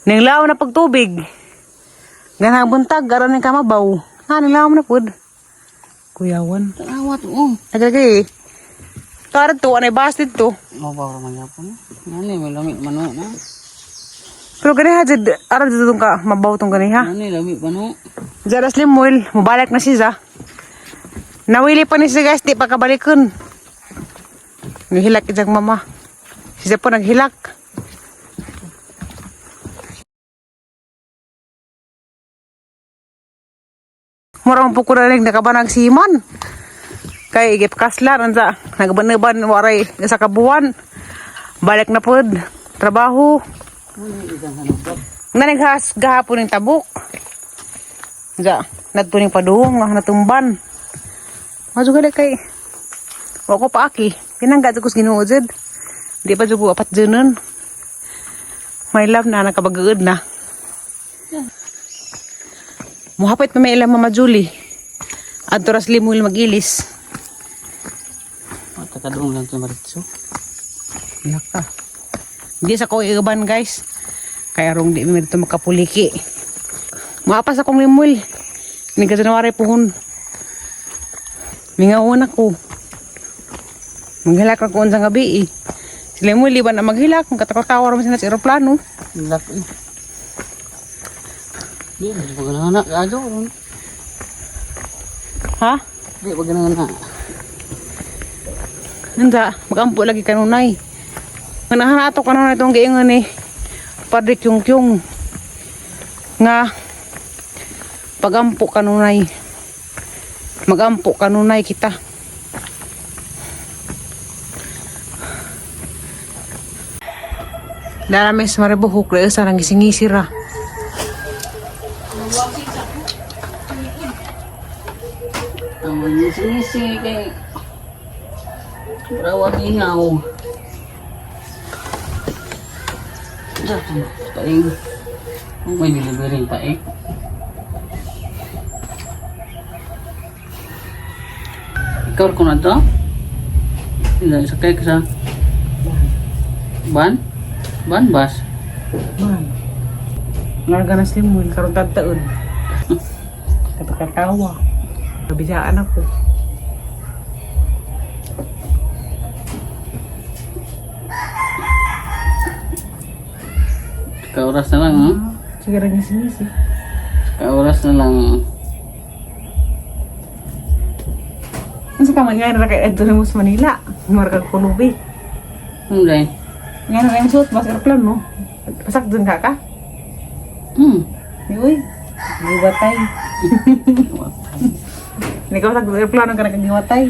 Ninglaw na pagtubig. Ganang buntag, aron ning kamabaw. Ha, ninglaw na pud. Kuyawan. Tanawa to oh. Naglagay eh. Tara to, anay bas dito. Mabaw ra man yapon. Nani may lami man na. Pero gani ha, jud, aron dito tong ka, mabaw tong gani ha. Nani lami pa no. Jaras Limuel, mubalik na siya. Nawili pa ni siya guys, di pa kabalikon. Nihilak ijang mama. Siya po naghilak. Murang po ko na nakabanag siman. Kay igip kaslan, ansa, nagban-ban, waray, sa kabuan. Balik na pod, trabaho. Nanighas gahapon ng tabok. Ga, nagtuning paduong nga natumban. Majo gali kay wa ko paaki. Kinangga jud ko sa Ginoo jud. Di pa jud ko apat junon. My love na nakabagaod na. Muhapit pa may ilang Mama Julie. Adto ras limul magilis. Matakadong lang to maritso. Laka. Di sa ko iuban guys. Kaya rong di mi dito makapuliki. Maapas akong limul. Ni ka January puhon. Mingawan ako. Maghilak ako unsang gabi eh. Sila mo liban na maghilak. Kung katakaw-tawa raman sila sa aeroplano. Lak eh. Di ba ganahan na adyo. Ha? Di ba ganahan na. Nanda, magampo lagi kanunay. Nganahan ato kanunay itong giingon eh. Padre Kyung Kyung. Nga, pagampo kanunay. Magampo kanunay kita. Darami sa maribuhok, layo sa nangisingisi ra. Ang ngisi-ngisi kay Rawag ingaw. Paing. May delivery pa eh. Ikaw ko na to? Hindi, sakay ka sa ban? Ban bus? Man. Ngarga na slimun, karon tagtaon. Kapagkatawa. Kabisaan ako. Kaoras na lang, ha? Sige rin ngisi-ngisi. Kaoras na lang. Ano ka man nga na kay Adto mo sa Manila? Marka kulubi. Hindi. Nga na kayong suot, bas aeroplano. Pasak dun ka ka? Uy, giwatay. Hindi ka pasak dun aeroplano ka nakagiwatay.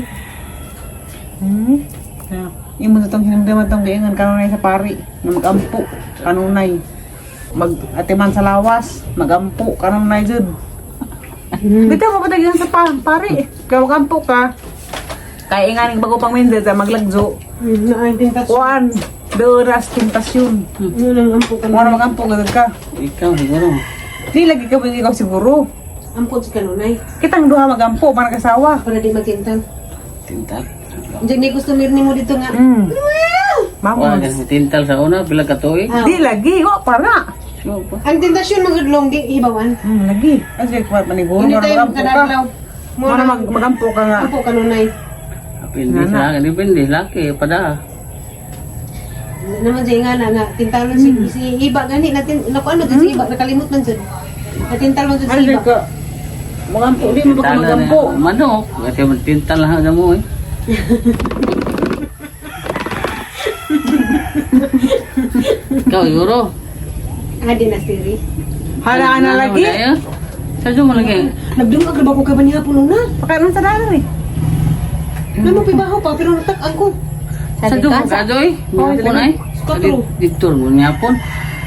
Yeah. Imo na tong hinamdaman tong giingan kanunay sa pari na magampo kanunay. Mag atiman sa lawas, magampo kanunay jud. Bitaw mo patag sa pari. Kaya magampo ka. Kaya inganing bago pang minda sa maglagjo. Kuan, doras tentasyon. Ano ang ampo ka Wala magampo gud ka. Ikaw siguro. Di lagi ka ikaw siguro. Ampo sa kanunay. Kitang duha magampo para kasawa. Para di matintal. Tintal. Diyan ni customer nimo dito nga. Wala Mamos. kasi tintal sa una, pila ka tuig. Di lagi, wa para. Sure pa. Ang tentasyon magudlong di hibawan. Lagi. Kasi kuat maniguro Hindi para tayo magampo ka. kadadlaw. Mo Para magampo ka nga. ampo kanunay. Depende sa akin, depende laki pada. Naman siya nga na nga tintalon si si iba gani natin naku ano si iba nakalimot man jud. Natintal man jud si Ano iba. ka? Magampo, di mo ba ka Tintal na magampo? manok, kasi tintal na mo eh. Ikaw siguro. Ah, di na siri. Hala na lagi. Sa mo lagi. Nagdungag ra ba ko kay banihapon una? Pakanon sa dalan eh. Namo pibaho pa pero natak ang ko. Sa duha ka doy. Mihapon ay. Skatro. Dito mo mihapon.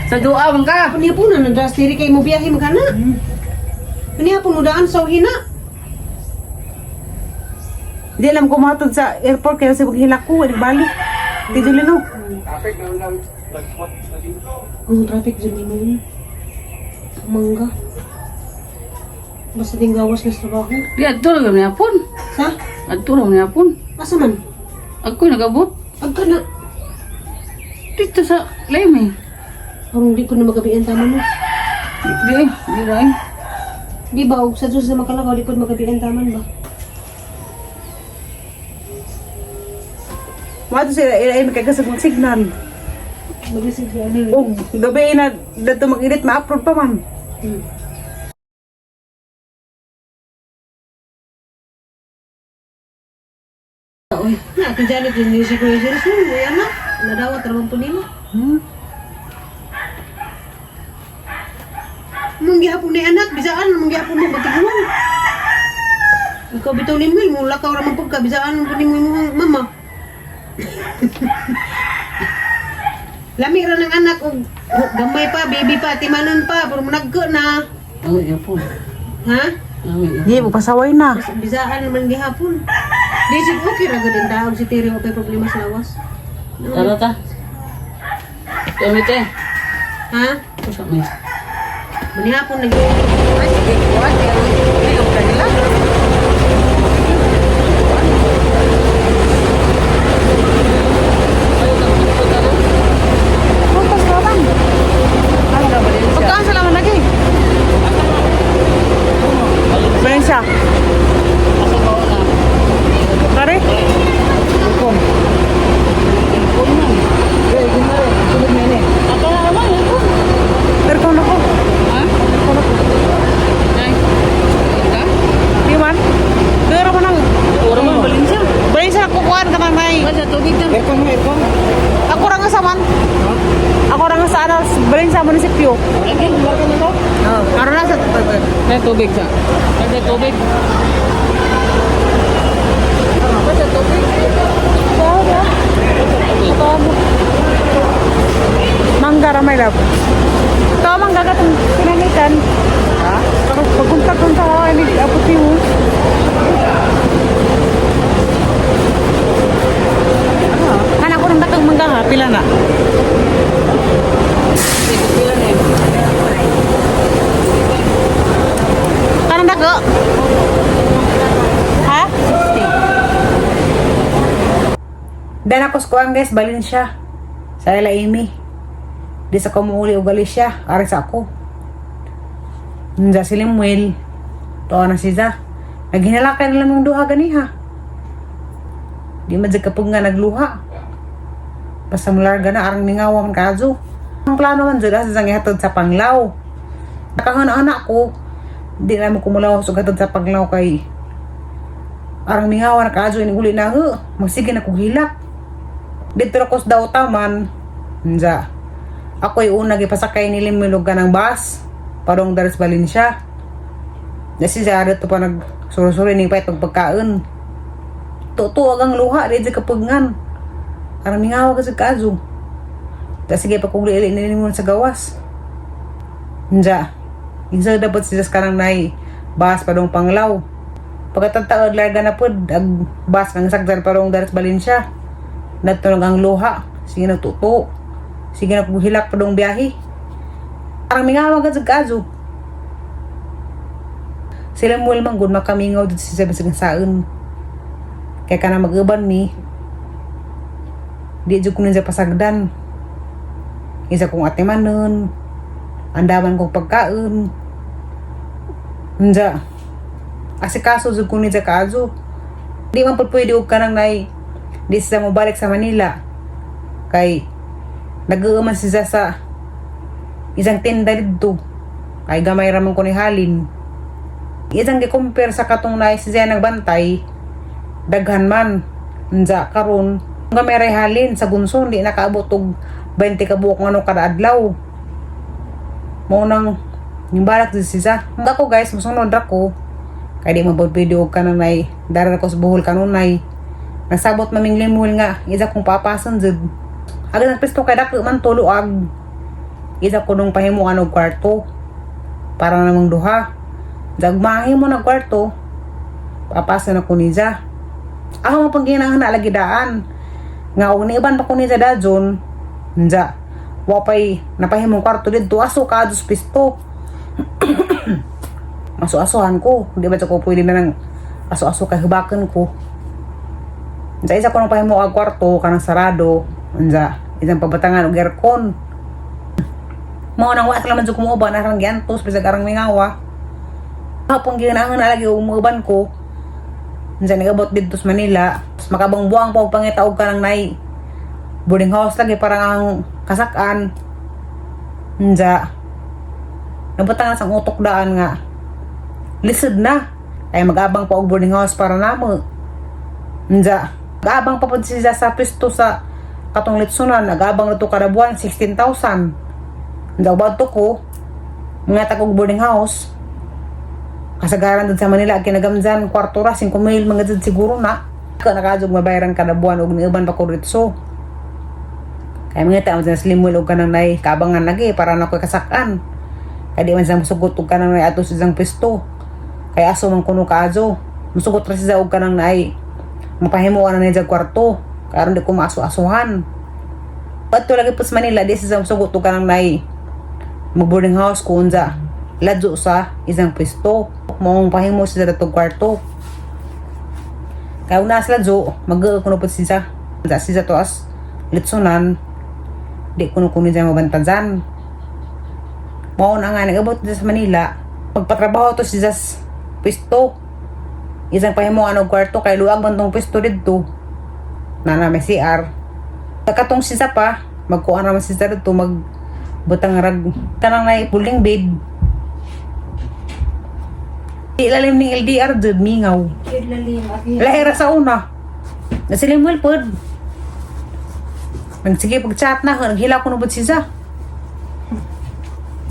Sa duha man ka. Panihapon na nandra siri kay mo biyahe man kana. Panihapon mo daan sa hina. Di alam ko matod sa airport kaya sa paghilak ko, balik. Di dili no. Ang traffic dyan ni mo. Mangga. Basta ding gawas na sa trabaho. Di adto ra mihapon. Sa? Adto ra mihapon. Asa man? Ako nagabot Agka na. dito sa Leme. Ang hindi po na magabian tama mo. Di, di ra eh. Di ba, og sa Diyos na makalakaw, di po na magabian taman ba? Wato sila ila ay makakasag mag signal. Mag-receive siya. Ano yun? Og gabi na dato mag-edit ma-upload pa man. Uy, na, Ate Janet, yun yung si Kuya Jerez, yun, may anak. Nadawat, ramang po nila. Mong gihapon ni anak, bisaan, mong gihapon mo, batiguan. Ikaw bitaw ni Mil, mong lakaw ramang pagka, bisaan po ni mo imong mama. Lami ra ng anak, og og gamay pa, baby pa, timanon pa, pero nagko na. Lami gyapon. Ha? Lami gyapon. Di, pasaway na. Bisaan naman gihapon. Di sig okay ra gud ang taog si Terry okay problema sa lawas. Tara ta. Kami te. Ha? Usa may. Manihapon lagi. Ay, sige, kuwan. Ay, ang kanila. Puntas ka bang? Pagkaan sa laman lagi? Valencia. Asa ba na? Pare? Kom. Ako na naman ako. Aircon ako. Ha? Aircon ako. Nay. Ka? Di man? Pero mo nang Ora man Valencia. Valencia kukuan ka man may. Ba sa tubig ta. Ako ra nga sa man. Ako ra nga sa ano, Valencia munisipyo. Lagi marka na to. Oh, karon na sa May tubig sa. May tubig. Ba sa tubig. Mangga ra may love. Ito mangga ka itong pinanitan. Ha? Pagkunta-kunta ko, ay aputi mo. Anak ko ng dakang mangga ha, pila na. Pila na eh. Kanang dako? Ha? 60. Dan ako sa kuwan guys, balin siya. Sa ila Amy. Di sa kumuuli o Galicia, ari sa ako. Nja si Limuel. Tuwa na siya. Naghinalakay na lamang duha ganiha. Di man jud kapag nga nagluha. Basta mularga na arang ningawa man kazo. Ang plano man jud asa sang ihatod sa Panglao. Nakahana-hana ko. Di na mo kumulaw sa gatod sa Panglao kay arang mingawa na kaadyo ini uli na ho. Magsige na kog hilak. Dito ra ko sa daw taman. Nja. Ako'y una gipasakay ni Limilog ka ng bus. Parong daris Valencia. Nasi siya dito pa nag suro-suro ni pait pagpagkaon. Tutuwag ang luha di sa kapagngan. Arang mingawa ka sa kaadyo. Ta sige pa kung liili ni sa gawas. Nja. Insa dapat sila sa kanang nay bus padong Panglao. Pagkatantaod larga na pod ag bus kang sagdan padong daras Valencia. Nagtunog ang luha. Sige nagtuto. Sige na hilak padong biyahe. Parang mingawa ka sa kaso. Sila mo man gud makamingaw dito sa bisag saon. Kaya ka na mag-uban mi. Di jud ko nun sa pasagdan. Isa kong atimanon. Andaman kong pagkaon. Nja. Asikaso jud ko ni sa kaso. Di man pud pwede og kanang nay di siya mobalik sa Manila. Kay nag-uuman siya sa isang tinda didto. Kay gamay ra man ko ni halin. Isang gi-compare sa katong nay siya nagbantay daghan man. Nja karon gamay ra halin sa gunson di nakaabot og 20 ka buok ngano kada adlaw. Mao nang yung balak di siya. Ako guys, musunod ra ko. Kay di mabot video ka na nay. Dara ko sa buhol kanunay. Nasabot maming limul nga. Isa kong papasan jud. Agad ang pisto kay dako man tulo ag. Isa ko nung pahimuan og kwarto. Para namang duha. Dagmahi mo ng kwarto. Papasan ako niya. Ako ang pangginahana lagi daan. Nga og niiban pa ko niya dadyon. Nja. Wapay napahimong kwarto didto aso ka dos pisto. Aso-asohan ko. Di ba ko pwede na nang aso-aso kay hubakan ko. Unsa isa ko nang pahimo og kwarto kanang sarado. Unsa isang pabatangan og aircon. Mao nang wa sila man jud kumuuban arang giantos bisag arang mingawa. Hapon ginahanglan na lagi umuuban ko. Unsa nagabot didto sa Manila, makabangbuang pa og pangita og kanang nay boarding house lagi parang ang kasakan. Unsa nabutang na sang utok daan nga lisod na ay mag-abang pa og boarding house para namo. Unsa mag-abang pa pud siya sa pisto sa katong litsunan, nag-abang na to kada buwan 16,000. Unsa bato ko mga tag og boarding house kasagaran dun sa Manila kinagamzan kwarto ra 5 mil mga dyan siguro na ka nakajog mabayaran kada buwan og niuban pa ko ritso kaya mga tao dyan slimwell og kanang nay kabangan lagi para na ko'y kasakan kaya di man siya musugot og kanang nay ato sa isang pisto kaya aso man kuno kaajo musugot ra siya og kanang nay mapahimuan na niya kwarto karon di ko maaso-asuhan. Adto lagi po sa Manila di siya musugot og kanang nay mag boarding house ko unsa ladyo sa isang pwesto maong pahimo siya sa datong kwarto kaya una sa ladyo mag kuno po siya sa siya to as litsunan di kuno kuno siya mabantajan. Mao na nga nag-abot siya sa Manila pagpatrabaho to siya sa pwesto isang pahimo og kwarto kay luag man tong pwesto didto na na may CR katong siya pa magkuan raman siya didto mag butang rag kanang nay folding bed. Ilalim ning LDR jud mingaw. Ilalim. Lahira sa una. Na sila yung pod. Nagsige pag chat na, naghila ko na pod siya.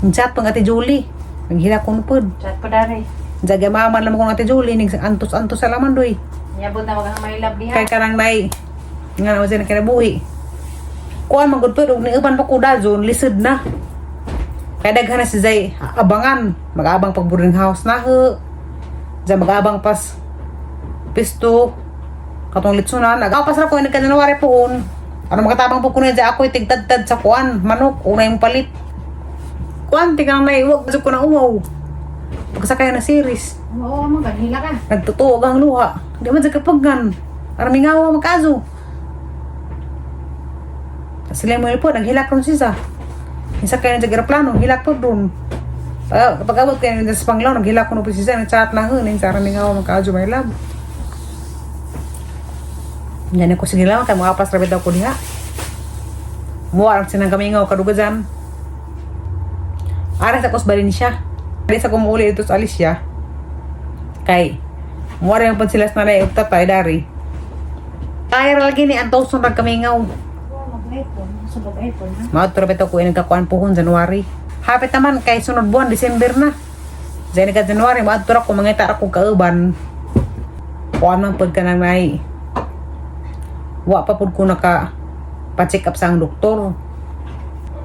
Nag-chat pang Ate Julie. Naghila ko na pod. Chat pa dari. Jaga mama lang ko ng Ate Julie, ning antos-antos sa laman doy. Niyabot na magang may love diha. Kay karang nay nga naman siya kinabuhi. Kuan man gud pod og niuban pa ko dajon lisod na. Kay daghan na si Zay abangan, mag-abang pag boarding house na ho. Diyan mag-abang pas pisto katong litsunan. Nag-apas ra ko nagka-January poon. Ano makatabang po ko na dyan ako tigtadtad sa kuan, manok, unay mong palit. Kuan, tika na may wag ko na uwaw. Pagsakay na series. Oo, mo ganhila ka. Nagtutuog ang luha. Di man sa kapaggan. Armingawa magkaso. Sila mo po, naghilak ron siya. Isa kayo sa aeroplano, hilak po doon. Pag abot kayo sa Panglaw, naghilak ko na po siya, nag-chat na hun, sa armingawa magkaso, my love. Yan ako sige lang, kaya makapas rabit ako diha. Muwa lang sinang kamingaw, kaduga dyan. Aras ako sa Valencia. Aris ako muuli ito sa Alicia. Kay, muwa rin po sila sa nanay og tatay, dari. Kaya lagi ni Antoson rag kamingaw. Oo, mag-iPhone. Sa mag-iPhone ha. Maot pero ko nagkakuan pohon January. Hapit naman kay sunod buwan December na. Diyan ka January maadto ra ko mangita ra ko kauban. Kuan man pud ka nang nay. Wa pa pud ko naka pa-check up sa ang doktor.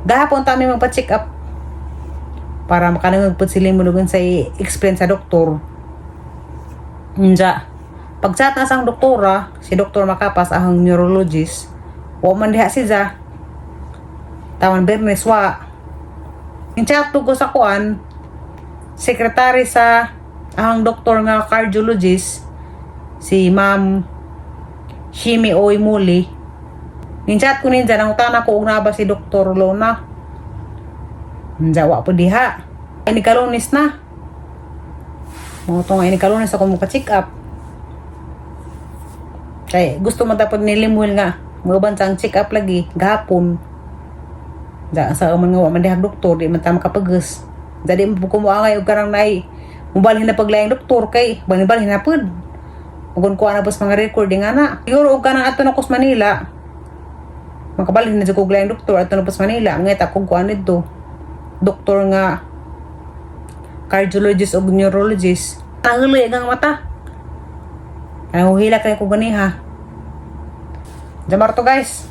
Gahapon ta mi magpa-check up para makanangag pud sila mulugan sa i-explain sa doktor. Unja. Pag-chat na sa ang doktora, si Doktor Makapas ang neurologist, wa man diha siya. Tawan Bernes wa. Yung chat ko sa kuan, sekretary sa ang doktor nga cardiologist, si Ma'am Shimi Oy Muli. Yung chat ko ninja, nang utana ko og naa ba si Doktor Lona. Nja, wa po diha. Ay, nikalunis na. Mga to nga, nikalunis ako maka-check up. Kay gusto man dapat ni Limuel nga, mga ang check up lagi, gahapon. Da sa man nga wa man dihag doktor, di man ta makapagas. Dali mo po kumuangay og karang nay mubalhin na paglayang doktor kay balhin na pud. Ugon kuha na pos mga recording ana. Siguro og kanang ato na ko sa Manila. Makabalhin na jud ko og layang doktor ato na po sa Manila. Ngita kog kuha nidto. Doktor nga cardiologist o neurologist. Nanguli ang mata. Nanguhila kay ko ganiha. Jamar to guys.